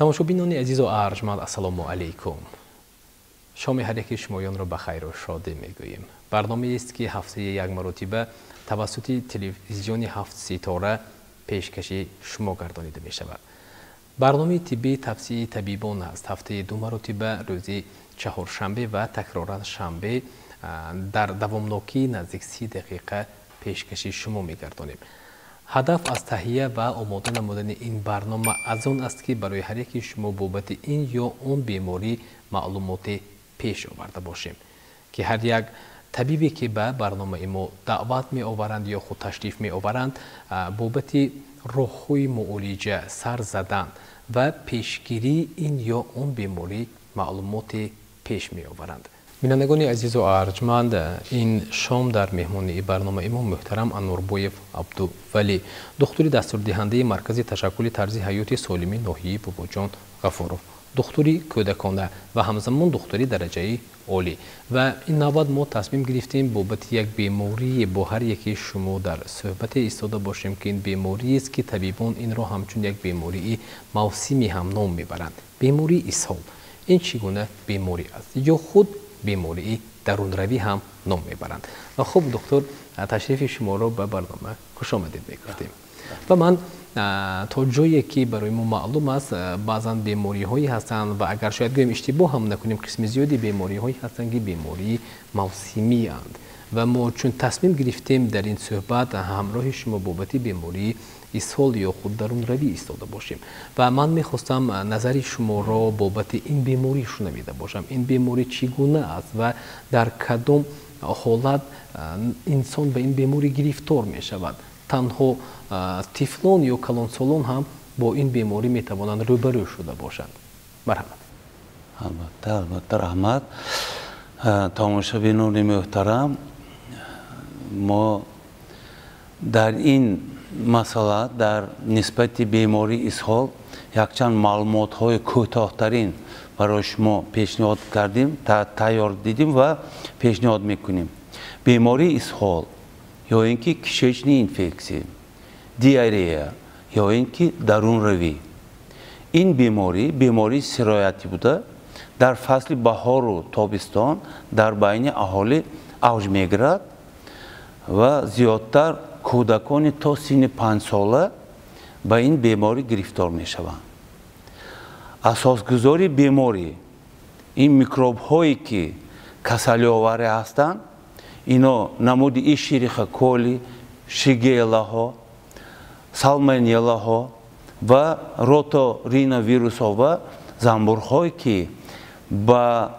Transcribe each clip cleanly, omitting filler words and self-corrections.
Тамошобинони азизу арҷманд, ассалому алайкум. Шоми ҳар яки шумоёнро ба хайру шодӣ мегӯем. Барномаест, ки ҳафтаи як маротиба тавассути телевизиони «Ҳафт ситора» пешкаши шумо гардонида мешавад. Барномаи тиббии «Тавсияи табибон» аст. Ҳафтаи ду маротиба, рӯзи чаҳоршанбе ва такроран шанбе, дар давомнокии наздик 30 дақиқа пешкаши шумо мегардонем. Ҳадаф аз таҳия ва омода намудани ин барнома аз он аст, ки барои ҳар яки шумо бобати ин ё он беморӣ маълумоте пеш оварда бошем, ки ҳар як табибе, ки ба барномаи мо даъват меоваранд ё худ ташриф меоваранд, бобати роҳҳои муолиҷа, сар задан ва пешгирии ин ё он беморӣ маълумоте пеш меоваранд. Бинандагони азизу арҷманд, ин шом дар меҳмонии барномаи мо муҳтарам Анурбоев Абдувалӣ, духтури дастурдиҳандаи Маркази ташаккули тарзи ҳаёти солими ноҳияи Бобоҷон Ғафуров, духтури кӯдакона ва ҳамзамон духтури дараҷаи олӣ. Ва ин навбат мо тасмим гирифтем бобати як беморие бо ҳар яки шумо дар суҳбате истода бошем, ки ин бемориест, ки табибон инро ҳамчун як бемории мавсимӣ ҳам ном мебаранд. Бемории исҳол ин чӣ гуна беморӣ аст ё худ бемории дарунравӣ ҳам ном мебаранд? Ва хуб, доктор, ташрифи шуморо ба барнома хушомадед мегуфтем. Ва ман то ҷое ки барои мо маълум аст, баъзан бемориҳое ҳастанд ва агар шояд гӯем, иштибоҳ ҳам накунем, қисми зиёди бемориҳое ҳастанд, ки бемории мавсимианд. Ва мо чун тасмим гирифтем дар ин суҳбат ҳамроҳи шумо бобати бемории исҳол ё худ дарунравӣ истода бошем ва ман мехостам назари шуморо бобати ин беморӣ шунавида бошам. Ин беморӣ чӣ гуна аст ва дар кадом ҳолат инсон ба ин беморӣ гирифтор мешавад? Танҳо тифлон ё калонсолон ҳам бо ин беморӣ метавонанд рӯбарӯ шуда бошанд? Марҳамат. Албатта, албатта, раҳмат. Тамошобинони муҳтарам, мо дар ин масъала, дар нисбати бемории исҳол, якчанд маълумотҳои кӯтоҳтарин барои шумо пешниҳод кардем, тайёр дидем ва пешниҳод мекунем. Бемории исҳол ё ин ки кишечный инфексия, диарея ё ин ки дарунравӣ, ин беморӣ бемории сироятӣ буда, дар фасли баҳору тобистон дар байни аҳолӣ авҷ мегирад ва зиёдтар кӯдакони то синни 5сола ба ин беморӣ гирифтор мешаванд. Асосгузори беморӣ ин микробҳое, ки касалиоварӣ ҳастанд. Ино намуди эшериха коли, шигеллаҳо, салмонеллаҳо ва роториновирусҳо ва занбурҳое, ки ба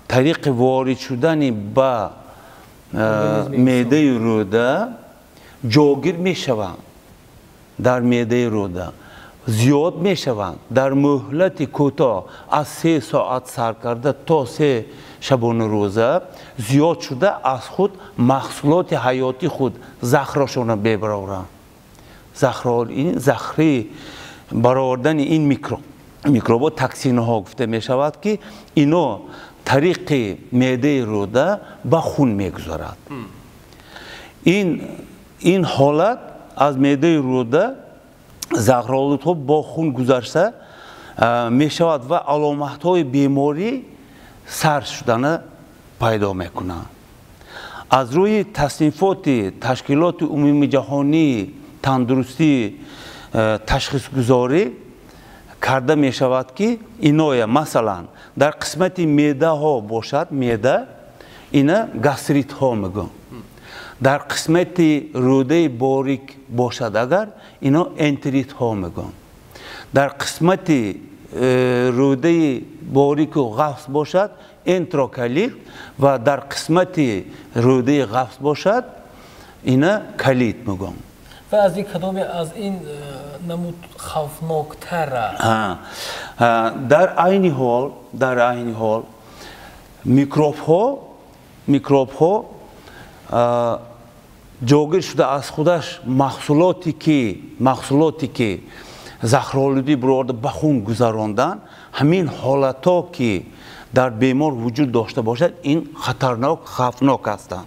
тариқи ворид шудани ба меъдаи рӯда ҷогир мешаванд, дар меъдаи рӯда зиёд мешаванд, дар муҳлати кӯтоҳ аз 3 соат сар карда то 3 шабонарӯза зиёд шуда, аз худ маҳсулоти ҳаёти худ, захрошона мебароранд. Захри баровардани ин микробҳо токсинҳо гуфта мешавад, ки ино тариқи меъдаи рӯда ба хун мегузарад. Ин ҳолат аз меъдаи рӯда заҳролудҳо бо хун гузашта мешавад ва аломатҳои беморӣ сар шудана пайдо мекунанд. Аз рӯи таснифоти Ташкилоти Умумиҷаҳонии тандурустӣ ташхисгузорӣ карда мешавад, ки иноя, масалан, дар қисмати меъдаҳо бошад, меъда, ина гастритҳо мегӯм, дар қисмати рӯдаи борик бошад агар, ино энтеритҳо мегӯм, дар қисмати рӯдаи борику ғафс бошад, энтероколит, ва дар қисмати рӯдаи ғафс бошад, ина колит мегӯм. Ва аз ин кадоме аз ин намуд хавфноктар аст? Дар айни ҳол микробҳо ҷогир шуда, аз худаш маҳсулоте ки захролудӣ бироварда, ба хун гузарондан, ҳамин ҳолатҳо, ки дар бемор вуҷуд дошта бошад, ин хатарнок, хавфнок ҳастанд.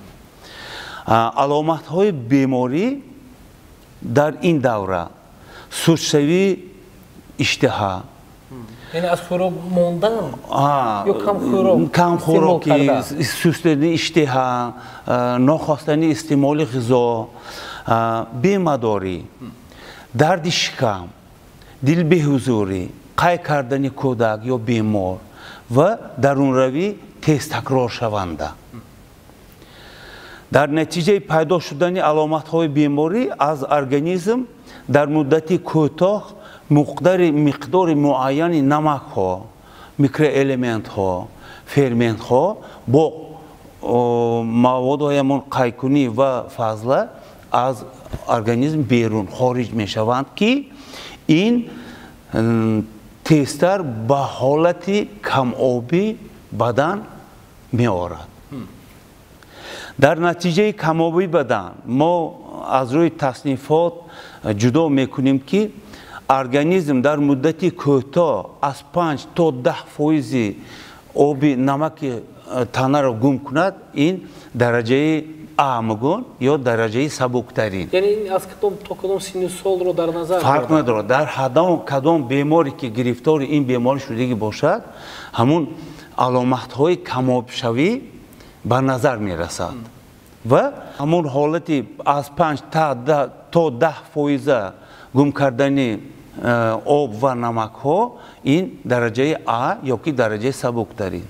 Аломатҳои беморӣ дар ин давра сустшавии иштиҳа. Яъне аз хӯрок мондан ё кам хӯрокӣ, сустидани иштиҳа, нохостани истеъмоли ғизо, бемадорӣ, дарди шикам, дилбеҳузурӣ, қай кардани кӯдак ё бемор ва дарунравӣ тез такроршаванда. Дар натиҷаи пайдо шудани аломатҳои беморӣ аз организм дар муддати кӯтоҳ миқдори муайяни намакҳо, микроэлементҳо, ферментҳо бо маводҳои ҳамон қайкунӣ ва фазла аз организм берун хориҷ мешаванд, ки ин тезтар ба ҳолати камобӣ бадан меорад. Дар натиҷаи камобии бадан мо аз рӯи таснифот ҷудо мекунем, ки организм дар муддати кӯтоҳ аз 5 то 10 фоизи оби намаки танаро гум кунад, ин дараҷаи А мегӯн ё дараҷаи сабуктарин. Яъне ин аз кадом то кадом синну солро дар назар фарқ надорад. Дар кадом беморе ки гирифтори ин беморӣ шудагӣ бошад, ҳамун аломатҳои камобшавӣ ба назар мерасад ва ҳамун ҳолати аз 5 то 10 фоиза гум кардани об ва намакҳо ин дараҷаи А ё ки дараҷаи сабуктарин.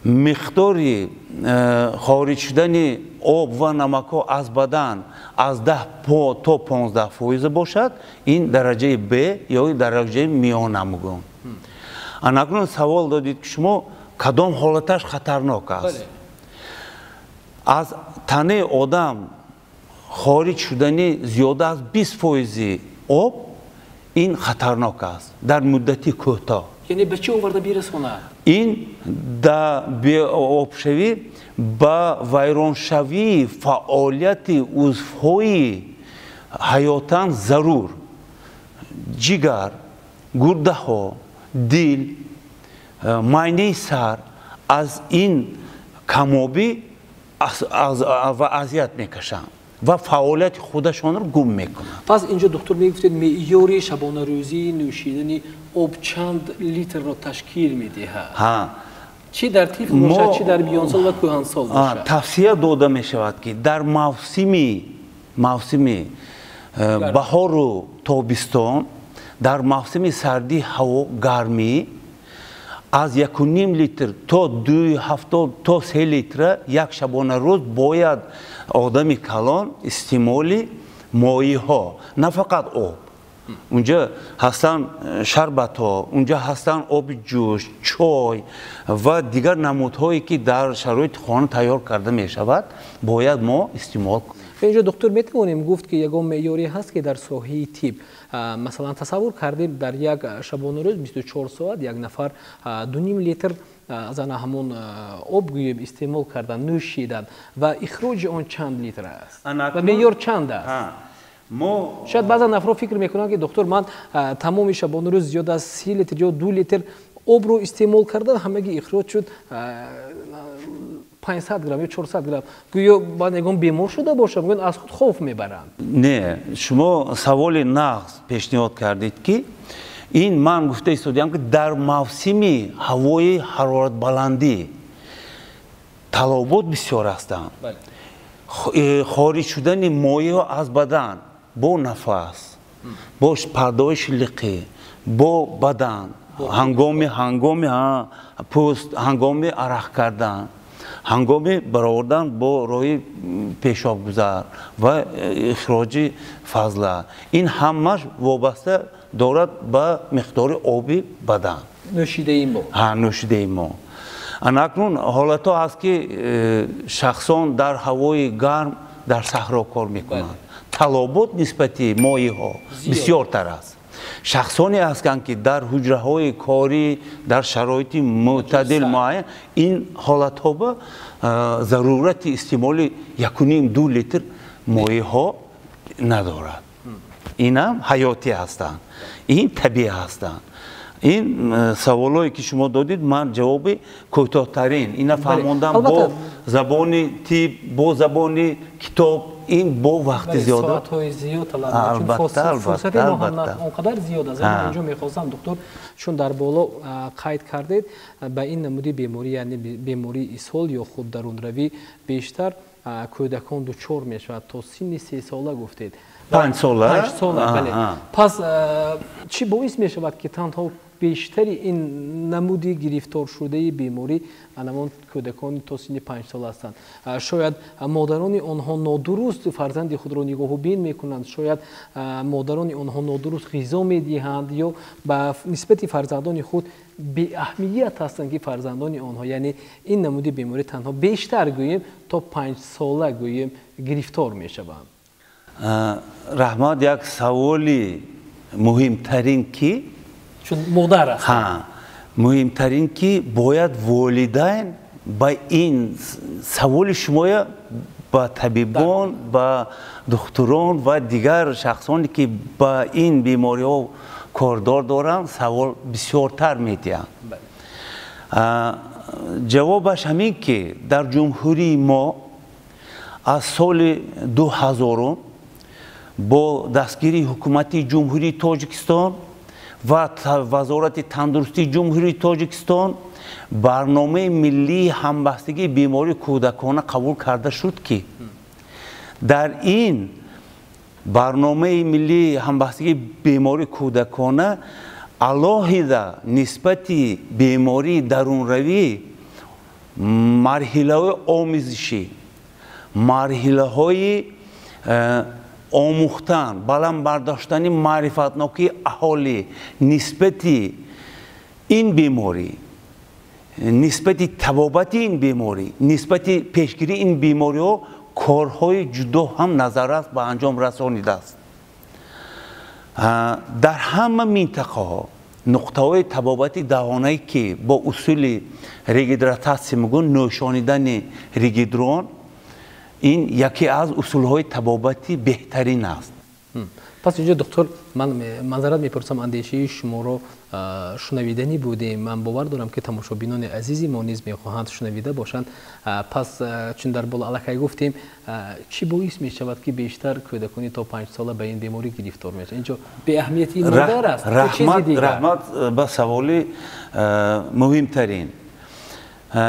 Миқдори хориҷ шудани об ва намакҳо аз бадан аз 10 то 15 фоиза бошад, ин дараҷаи Б ё дараҷаи миёна мегӯем. Анакнун савол додед, ки шумо кадом ҳолаташ хатарнок аст. Аз танаи одам хориҷ шудани зиёда аз 20 фоизи об ин хатарнок аст дар муддати кӯтоҳ. Яъне ба чӣ оварда бирасонад? Ин да беобшавӣ ба вайроншавии фаъолияти узвҳои ҳаётан зарур, ҷигар, гурдаҳо, дил, майнаи сар аз ин камобӣ ва азият мекашанд ва фаъолияти худашонро гум мекунанд. Пас инҷо доктор мегуфтед меъёри шабонарӯзии нӯшидани об чанд литрро ташкил медиҳад? Чӣ дар тифл бошад, чӣ дар миёнсол ва кӯҳансол бошад? Тавсия дода мешавад, ки дар мавсими баҳору тобистон, дар мавсими сардии ҳаво гармӣ аз 1,5 литр то 2,70 то 3 литра як шабонарӯз бояд одами калон истеъмоли моиҳо, на фақат об. Унҷа ҳастанд шарбатҳо, унҷа ҳастанд оби ҷӯш, чой ва дигар намудҳое, ки дар шароити хона тайёр карда мешавад, бояд мо истеъмол кунем. Инҷо доктор метавонем гуфт, ки ягон меъёре ҳаст, ки дар соҳаи тиб, масалан тасаввур кардем, дар як шабонарӯз 24 соат як нафар 2,5 литр аз ана ҳамон об гӯем истеъмол кардан, нӯшидан ва ихроҷи он чанд литр аст ва меъёр чанд аст? Шояд баъзан нафарҳо фикр мекунанд, ки доктор ман тамоми шабонарӯз зиёд аз 30 литр ё 2 литр обро истеъмол кардан, ҳамаги ихроҷ шуд 500 грамм ё 400 грамм. Гӯё баъд ягон бемор шуда бошам, гӯянд аз худ хоф мебаранд. Не, шумо саволи нағз пешниҳод кардед, ки ин ман гуфта истодиам, ки дар мавсими ҳавои ҳароратбаландӣ талабот бисёр ҳастанд. Хориҷ шудани моеъ аз бадан бо нафас, бо пардаҳои шилиқӣ, бо бадан, ҳангоми пӯст, ҳангоми арақ кардан, ҳангоми баровардан бо роҳи пешобгузар ва ихроҷи фазла, ин ҳамаш вобаста дорад ба миқдори оби бадан. Нӯшидаи мо. Нӯшидаи мо. Анакнун ҳолатҳо ҳаст, ки шахсон дар ҳавои гарм дар саҳро кор мекунанд. Талабот нисбати моиҳо бисёртар аст. Шахсоне ҳастанд, ки дар ҳуҷраҳои корӣ дар шароити мӯътадил муайян ин ҳолатҳо ба зарурати истеъмоли 1,5-2 литр моиҳо надорад. Инам ҳаётӣ ҳастанд, ин табиӣ ҳастанд. Ин саволое ки шумо додид, ман ҷавоби кӯтоҳтарин ина фаҳмондам бо забони тиб, бо забони китоб, ин бо вақти зиёд. Соатҳои зиёд талаб мекунад, чун фурсати мо ҳам он қадар зиёд аст. Ман инҷо мехостам, доктор, чун дар боло қайд кардед, ба ин намуди беморӣ, яъне бемории исҳол ё худ дарунравӣ, бештар кӯдакон дучор мешавад то синни 3 сола гуфтед. 5 сола. 5 сола, бале. Пас чӣ боис мешавад, ки танҳо бештари ин намуди гирифторшудаи беморӣ анамон кӯдакони то синни 5 сола ҳастанд? Шояд модарони онҳо нодуруст фарзанди худро нигоҳубин мекунанд, шояд модарони онҳо нодуруст ғизо медиҳанд ё ба нисбати фарзандони худ беаҳамият ҳастанд, ки фарзандони онҳо, яъне ин намуди беморӣ танҳо бештар гӯем то 5 сола гӯем гирифтор мешаванд? Раҳмат, як саволи муҳимтарин ки Чун модар аст. Муҳимтарин ки бояд волидайн ба ин саволи шумоя ба табибон, ба духтурон ва дигар шахсоне ки ба ин бемориҳо кордор доранд, савол бисёртар медиҳанд. Ҷавобаш ҳамин ки дар ҷумҳурии мо аз соли 2000-ум бо дастгирии ҳукумати Ҷумҳурии Тоҷикистон ва Вазорати тандурустии Ҷумҳурии Тоҷикистон барномаи миллии ҳамбастагии бемории кӯдакона қабул карда шуд, ки дар ин барномаи миллии ҳамбастагии бемории кӯдакона алоҳида нисбати бемории дарунравӣ марҳилаҳои омӯзишӣ, марҳилаҳои омӯхтан, баланд бардоштани маърифатнокии аҳолӣ нисбати ин беморӣ, нисбати табобати ин беморӣ, нисбати пешгирии ин бемориҳо корҳои ҷудо ҳам назаррас ба анҷом расонидааст. Дар ҳама минтақаҳо нуқтаҳои табобати даҳонае, ки бо усули регидрататсия мегӯн, нӯшонидани регидрон, ин яке аз усулҳои табобати беҳтарин аст. Пас инҷо, доктор, ман маъзарат мепурсам, андешаи шуморо шунавиданӣ будем. Ман бовар дорам, ки тамошобинони азизи мо низ мехоҳанд шунавида бошанд. Пас чун дар боло аллакай гуфтем, чӣ боис мешавад, ки бештар кӯдакони то 5 сола ба ин беморӣ гирифтор мешаванд? Инҷо беаҳамияти модар аст? Раҳмат ба саволи муҳимтарин.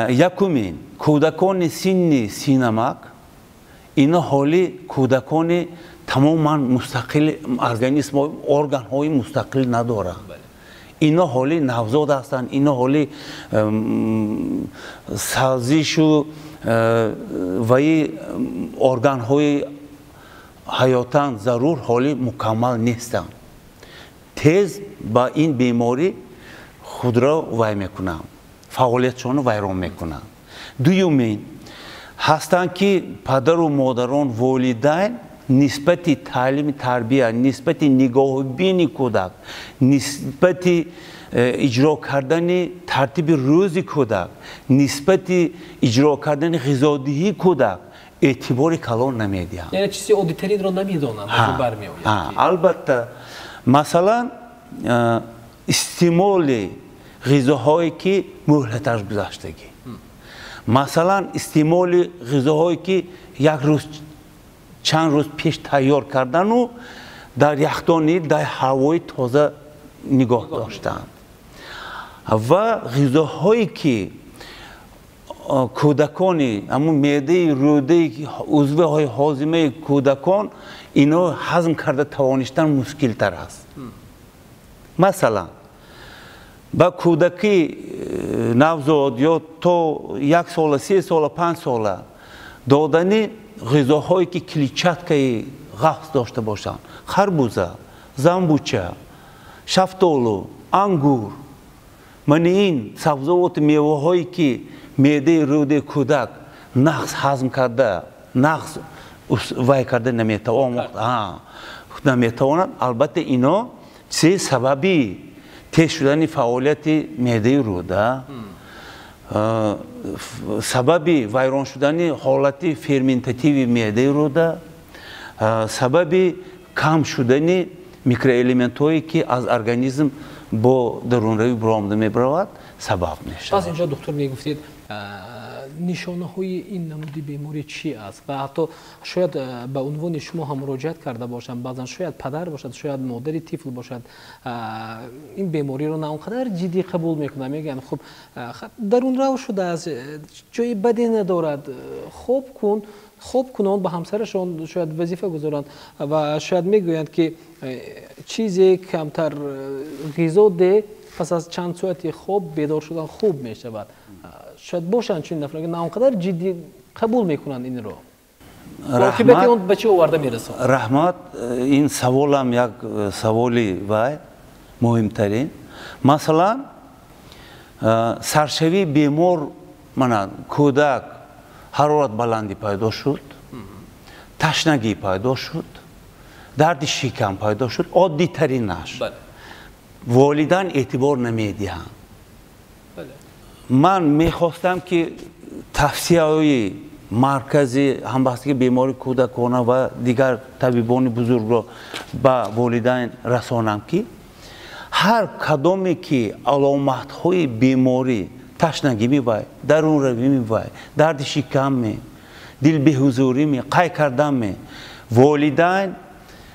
Якумин, кӯдакони синни синамак, ино ҳоли кӯдакони тамоман мустақил, организм, органҳои мустақил надоранд. Ино ҳоли навзод ҳастанд, ино ҳоли сазишу ваи органҳои ҳаётан зарур ҳоли мукаммал нестанд. Тез ба ин беморӣ худро вай мекунанд, фаъолиятшонро вайрон мекунанд. Дуюмин ҳастанд, ки падару модарон, волидайн нисбати таълими тарбия, нисбати нигоҳубини кӯдак, нисбати иҷро кардани тартиби рӯзи кӯдак, нисбати иҷро кардани ғизодиҳии кӯдак эътибори калон намедиҳанд. Яъне чизи оддитаринро намедонанд, бармеояд. Албатта, масалан, истеъмоли ғизоҳое ки муҳлаташ гузаштагӣ, масалан, истеъмоли ғизоҳое ки як рӯз, чанд рӯз пеш тайёр кардану дар яхдони, дар ҳавои тоза нигоҳ доштанд ва ғизоҳое ки кӯдакони ҳамун меъдаи, рӯдаи, узвҳои ҳозимаи кӯдакон ино ҳазм карда тавонистан мушкилтар аст. Масалан, ба кӯдаки навзод ё то 1 сола, 3 сола, 5 сола додани ғизоҳое ки клетчаткаи ғафз дошта бошанд: харбуза, замбуча, шафтолу, ангур, мани ин сабзавоту меваҳое ки меъдаи, рӯдаи кӯдак нағз ҳазм карда, нағз вай карда наметавонад. Албатта, ино се сабаби тез шудани фаъолияти меъдаи рӯда, сабаби вайрон шудани ҳолати ферментативи меъдаи рӯда, сабаби кам шудани микроэлементҳое ки аз организм бо дарунравӣ баромада мебаравад, сабаб мешавад. Пас инҷо доктор мегуфтед нишонаҳои ин намуди беморӣ чӣ аст ва ҳатто шояд ба унвони шумо ҳам муроҷиат карда бошанд, баъзан шояд падар бошад, шояд модари тифл бошад, ин бемориро на он қадар ҷиддӣ қабул мекунанд, мегӯянд хуб дарунрав шудааст, ҷои баде надорад, хоб кун, хоб кунон ба ҳамсарашон шояд вазифа гузоранд ва шояд мегӯянд ки чизе камтар ғизо де, пас аз чанд соати хоб бедор шудан хуб мешавад. Шояд бошанд чунин нафар, на он қадар ҷиддӣ қабул мекунанд инро. Оқибати он ба чӣ оварда мерасонад? Раҳмат, ин саволам як саволи вай муҳимтарин. Масалан, саршавии бемор, мана кӯдак ҳарорат баландӣ пайдо шуд, ташнагӣ пайдо шуд, дарди шикам пайдо шуд, оддитаринаш. Волидан эътибор намедиҳанд. Ман мехостам ки тавсияҳои маркази ҳамбастагии бемории кӯдакона ва дигар табибони бузургро ба волидайн расонам, ки ҳар кадоме ки аломатҳои беморӣ, ташнагӣ мевай, дарунравӣ мевай, дарди шикам ме, дилбеҳузурӣ ме, қай кардан ме, волидайн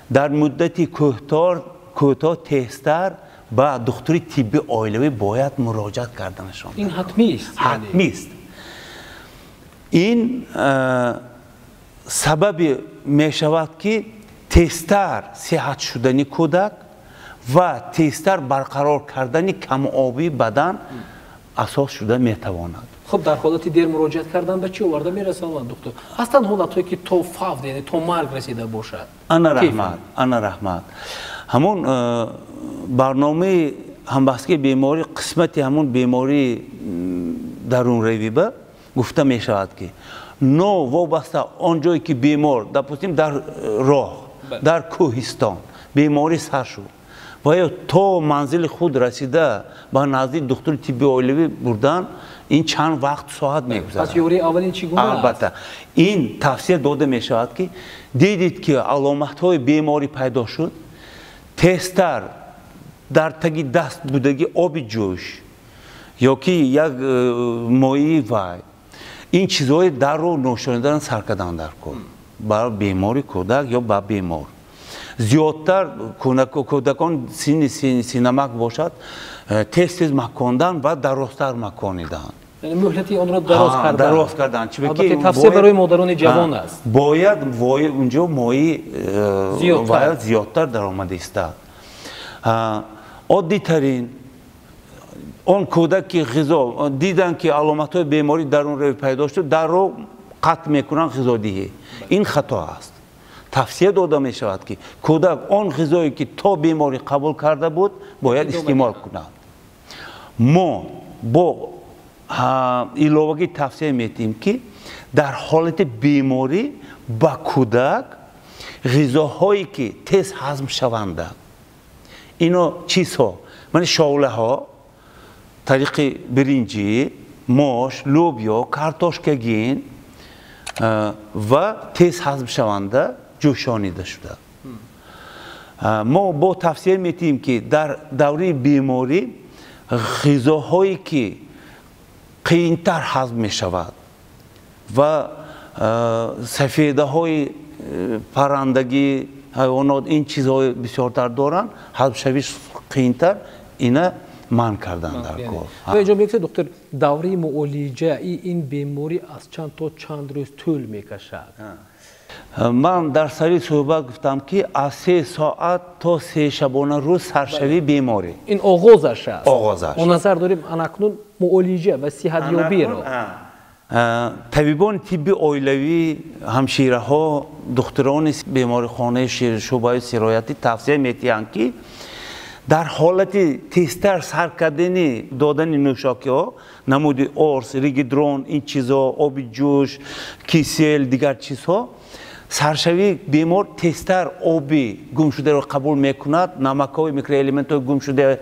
дар муддати кӯтоҳ тезтар ба духтури тибби оилавӣ бояд муроҷиат карданашон. Ин ҳатмист? Ҳатмист. Ин сабаби мешавад, ки тезтар сиҳат шудани кӯдак ва тезтар барқарор кардани камобии бадан асос шуда метавонад. Хуб, дар ҳолати дер муроҷиат кардан ба чӣ оварда мерасонад, доктор? Ҳастанд ҳолатҳое ки то фавт, яъне то марг расида бошад? Ана раҳмат, ана раҳмат. Ҳамон барномаи ҳамбастагии беморӣ, қисмати ҳамон бемории дарунравӣ ба гуфта мешавад, ки новобаста он ҷое ки бемор, допустим, дар роҳ, дар кӯҳистон беморӣ сар шуд ва ё то манзили худ расида ба назди духтури тибби оилавӣ бурдан, ин чанд вақт соат мегузарад. Пас ёрии аввалин чӣ гуна аст? Албатта, ин тавсия дода мешавад, ки дидед ки аломатҳои беморӣ пайдо шуд, тезтар дар таги даст будаги оби ҷӯш ё ки як моии вай, ин чизҳои дарро нӯшонидан сар кардан дар кор ба бемори кӯдак ё ба бемор. Зиёдтар кӯдакон синни синамак бошад, тез-тез макондан ва дарозтар маконидан. Яъне муҳлати онро дароз кардан. Дароз кардан. Албатта тавсия барои модарони ҷавон аст. Бояд унҷо мои зиёдтар даромада истад. Оддитарин он кӯдак ки ғизо дидан ки аломатҳои беморӣ дарунравӣ пайдо шуд, дарро қатъ мекунанд ғизодиҳӣ. Ин хато аст. Тавсия дода мешавад, ки кӯдак он ғизое ки то беморӣ қабул карда буд, бояд истеъмол кунад. Мо бо иловагӣ тавсия медиҳем, ки дар ҳолати беморӣ ба кӯдак ғизоҳое ки тез ҳазм шаванда, ино чизҳо, мани шовлаҳо, тариқи биринҷӣ, мош, лӯбиё, картошкагин ва тез ҳазм шаванда ҷӯшонида шуда. Мо бо тавсия медиҳем, ки дар давраи беморӣ ғизоҳое ки қийинтар ҳазм мешавад ва сафедаҳои паррандагӣ, ҳайвонот, ин чизҳои бисёртар доранд, ҳазмшавиш қийинтар, ина манъ кардан дар кор. Ва инҷо мегӯед, доктор, давраи муолиҷаи ин беморӣ аз чанд то чанд рӯз тӯл мекашад? Ман дар сари суҳбат гуфтам, ки аз 3 соат то 3 шабона рӯз саршавии беморӣ. Ин оғозаш аст. Оғозаш. Мо назар дорем анакнун муолиҷа ва сиҳатёбиро. Табибони тибби оилавӣ, ҳамшираҳо, духтурони беморихонаи шӯъбаи сироятӣ тавсия медиҳанд, ки дар ҳолати тезтар сар кардани додани нӯшокиҳо, намуди орс, регидрон, ин чизҳо, оби ҷӯш, кисел, дигар чизҳо, саршавии бемор тезтар оби гумшударо қабул мекунад, намакҳои микроэлементҳои гумшуда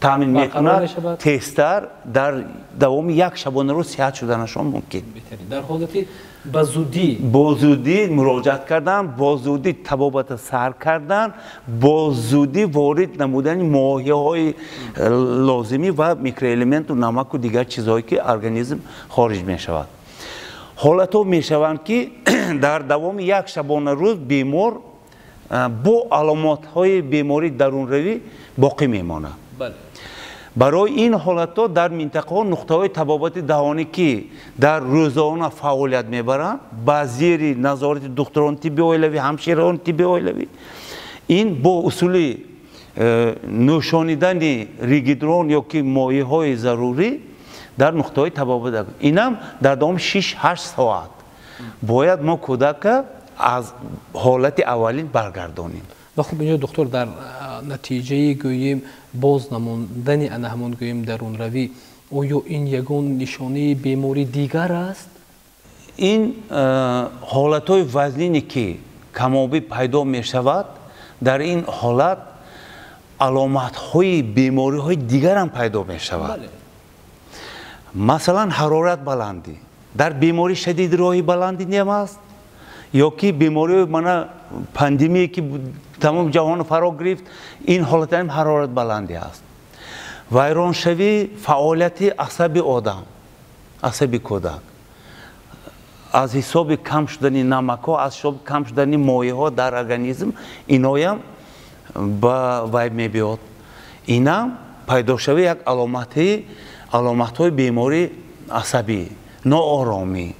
таъмин мекунад, тезтар дар давоми як шабонарӯз сиҳат шуданашон мумкин. Дар ҳолати ба зудӣ муроҷиат кардан, бо зудӣ табобата сар кардан, бо зудӣ ворид намудани моҳияҳои лозимӣ ва микроэлементу намаку дигар чизҳое ки организм хориҷ мешавад. Ҳолатҳо мешаванд, ки дар давоми як шабонарӯз бемор бо аломатҳои бемории дарунравӣ боқӣ мемонад. Барои ин ҳолатҳо дар минтақаҳо нуқтаҳои табобати даҳонӣ, ки дар рӯзона фаъолият мебаранд, ба зери назорати духтурони тибби оилавӣ, ҳамшираҳони тибби оилавӣ, ин бо усули нӯшонидани ригидрон ё ки моеъҳои зарурӣ дар нуқтаҳои табобат, инам дар давоми 6-8 соат бояд мо кӯдака аз ҳолати аввалин баргардонем. Ва хуб, инҷо духтур, дар натиҷаи гӯем боз намондани ана ҳамон гӯем дарунравӣ, оё ин ягон нишонаи бемории дигар аст? Ин ҳолатҳои вазнине ки камобӣ пайдо мешавад, дар ин ҳолат аломатҳои бемориҳои дигарам пайдо мешавад. Масалан, ҳарорат баландӣ дар бемории шадиди роҳи баландӣ нем аст, ё ки бемории мана пандемие ки тамоми ҷаҳонро фаро гирифт, ин ҳолатам ҳарорат баландӣ аст. Вайроншавии фаъолияти асаби одам, асаби кӯдак аз ҳисоби кам шудани намакҳо, аз ҳисоби кам шудани моеъҳо дар организм, иноям ба вай мебиёд. Инам пайдошавии як аломатҳои бемории асабӣ, нооромӣ,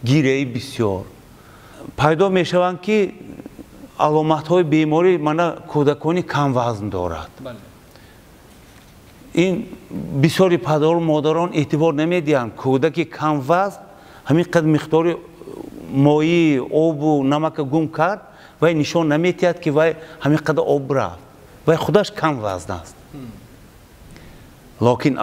гиряи бисёр пайдо мешаванд, ки аломатҳои беморӣ мана кӯдакони камвазн дорад. Ин бисёри падару модарон эътибор намедиҳанд. Кӯдаки камвазн ҳамин қадр миқдори моии обу намака гум кард, вай нишон наметиҳад, ки вай ҳамин қадр об рафт, вай худаш камвазн аст. Локин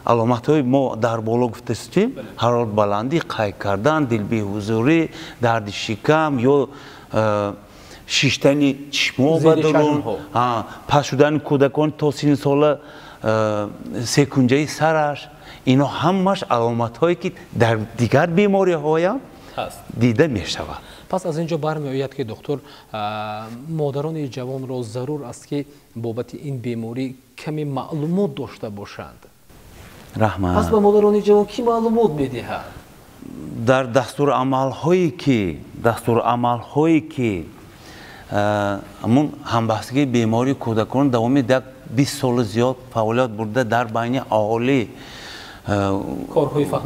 аломатҳои мо дар боло гуфтастем, ҳарорат баландӣ, қай кардан, дилбеҳузурӣ, дарди шикам ё шиштани чишмо ба дарун, паст шудани кӯдакон то синни сола секунҷаи сараш, ино ҳамаш аломатҳое ки дар дигар бемориҳоям дида мешавад. Пас аз ин ҷо бармеояд, ки духтур, модарони ҷавонро зарур аст, ки бобати ин беморӣ каме маълумот дошта бошанд. Раҳмат. Пас ба модарони ҷавон кӣ маълумот медиҳад? Дар дастурамалҳое ки ҳамун ҳамбастагии бемории кӯдакон давоми 20 соли зиёд фаъолият бурда дар байни аҳолӣ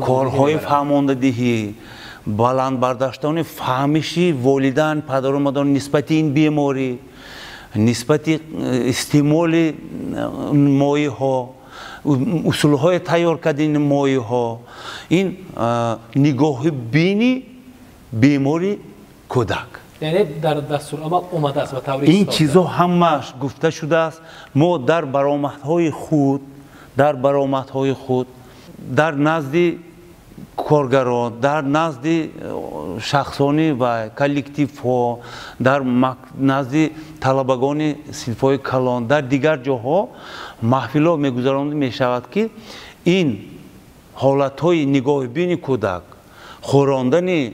корҳои фаҳмондадиҳӣ, баланд бардоштани фаҳмиши волидан, падару модарон нисбати ин беморӣ, нисбати истеъмоли моеъҳо, усулҳои тайёр кардани моеъҳо, ин нигоҳи бини бемори кӯдак. Яъне дар дастурамал омадааст ба таври ин чизҳо ҳамааш гуфта шудааст. Мо дар баромадҳои худ, дар назди коргарон, дар назди шахсони ва коллективҳо, дар назди талабагони синфҳои калон, дар дигар ҷоҳо маҳфилҳо мегузаронда мешавад, ки ин ҳолатҳои нигоҳбини кӯдак, хӯрондани,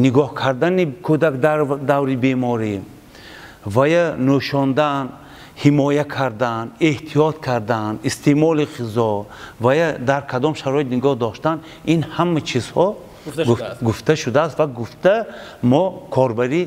нигоҳ кардани кӯдак дар даври беморӣ ва ё нӯшондан, ҳимоя кардан, эҳтиёт кардан, истеъмоли ғизо ва ё дар кадом шароит нигоҳ доштан, ин ҳама чизҳо гуфта шудааст ва гуфта мо корбарӣ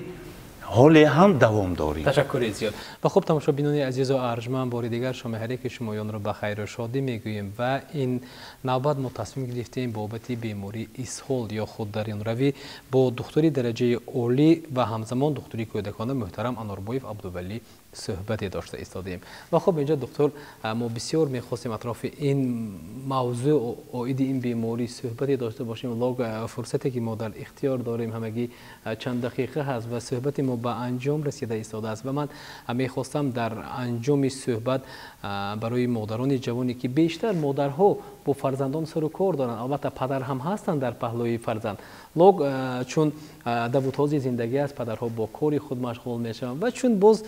ҳоле ҳам давом дорем. Ташаккури зиёд. Ва хуб, тамошобинони азизу арҷманд, бори дигар шоми ҳар яки шумоёнро ба хайру шодӣ мегӯем ва ин навбат мо тасмим гирифтем бобати бемории исҳол ё худ дарёнравӣ бо духтури дараҷаи олӣ ва ҳамзамон духтури кӯдакона муҳтарам Анорбоев Абдувалӣ суҳбате дошта истодем. Ва хуб, инҷо духтур, мо бисёр мехостем атрофи ин мавзӯъ оиди ин беморӣ суҳбате дошта бошем. Лог фурсате ки мо дар ихтиёр дорем ҳамагӣ чанд дақиқа ҳаст ва суҳбати мо ба анҷом расида истодааст ва ман мехостам дар анҷоми суҳбат барои модарони ҷавоне ки бештар модарҳо бо фарзандон сару кор доранд. Албатта падар ҳам ҳастанд дар паҳлӯи фарзанд. Лок чун давутози зиндагӣ аст, падарҳо бо кори худ машғул мешаванд ва чун боз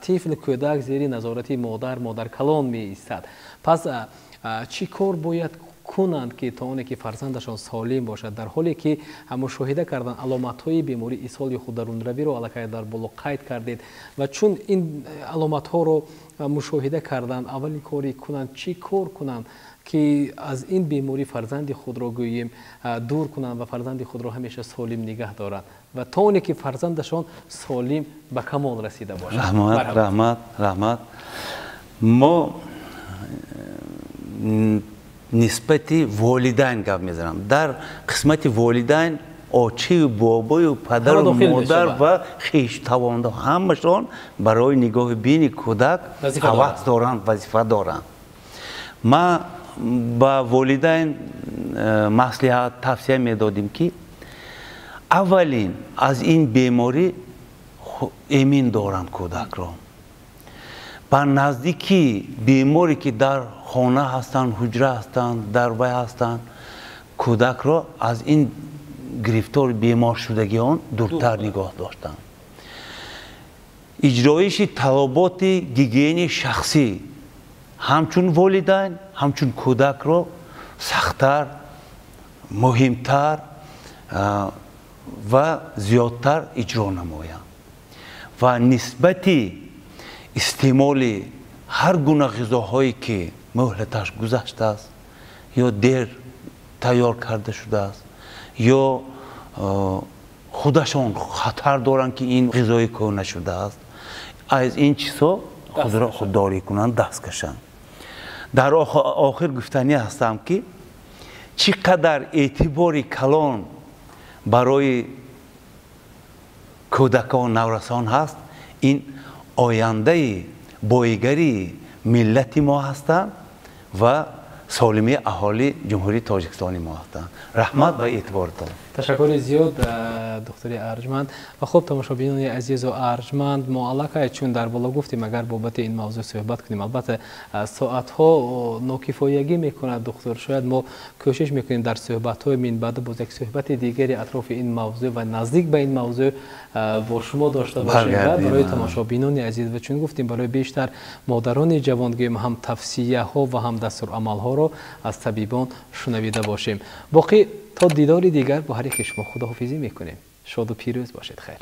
тифл кӯдак зери назорати модар, модаркалон меистад. Пас чӣ кор бояд кунанд ки то оне ки фарзандашон солим бошад, дар ҳоле ки мушоҳида кардан аломатҳои бемории исҳоли хударунравиро аллакай дар боло қайд кардед ва чун ин аломатҳоро мушоҳида кардан аввалин кори кунанд, чӣ кор кунанд ки аз ин беморӣ фарзанди худро гӯем дур кунанд ва фарзанди худро ҳамеша солим нигаҳ доранд ва то оне ки фарзандашон солим ба камол расида бошад? Раҳмат, раҳмат, раҳмат. Мо нисбати волидайн гап мезанам. Дар қисмати волидайн очию бобою падару модар ва хештавондо ҳамашон барои нигоҳи бини кӯдак ҳавас доранд, вазифа доранд. Ман ба волидайн маслиҳат тавсия медодим ки аввалин аз ин беморӣ эмин доранд кӯдакро. Ба наздики беморе ки дар хона ҳастанд, ҳуҷра ҳастанд, дар вай ҳастанд, кӯдакро аз ин гирифтори беморшудагион дуртар нигоҳ доштанд. Иҷроиши талаботи гигиени шахсӣ ҳамчун волидайн, ҳамчун кӯдакро сахттар, муҳимтар ва зиёдтар иҷро намоянд ва нисбати истеъмоли ҳар гуна ғизоҳое ки муҳлаташ гузаштааст ё дер тайёр карда шудааст ё худашон хатар доранд ки ин ғизои кӯҳна шудааст, аз ин чизҳо худро худдорӣ кунанд, даст кашанд. Дар охир гуфтанӣ ҳастам ки чӣ қадар эътибори калон барои кӯдакон, наврасон ҳаст, ин ояндаи боигарии миллати мо ҳастанд ва солимии аҳолии Ҷумҳурии Тоҷикистони мо ҳастанд. Раҳмат ба эътиборитон. Ташаккури зиёд, духтури арҷманд. Ва хуб, тамошобинони азизу арҷманд, мо аллакай чун дар боло гуфтем, агар бобати ин мавзӯъ суҳбат кунем, албатта соатҳо нокифоягӣ мекунад духтур. Шояд мо кӯшиш мекунем дар суҳбатҳои минбаъд боз як суҳбати дигари атрофи ин мавзӯъ ва наздик ба ин мавзӯъ бо шумо дошта бошем ва барои тамошобинони азиз ва чун гуфтем барои бештар модарони ҷавон гӯем ҳам тавсияҳо ва ҳам дастурамалҳоро аз табибон шунавида бошем. Боқӣ то дидори дигар бо ҳар яке шумо худоҳофизӣ мекунем. Шоду пирӯз бошед. Хайр.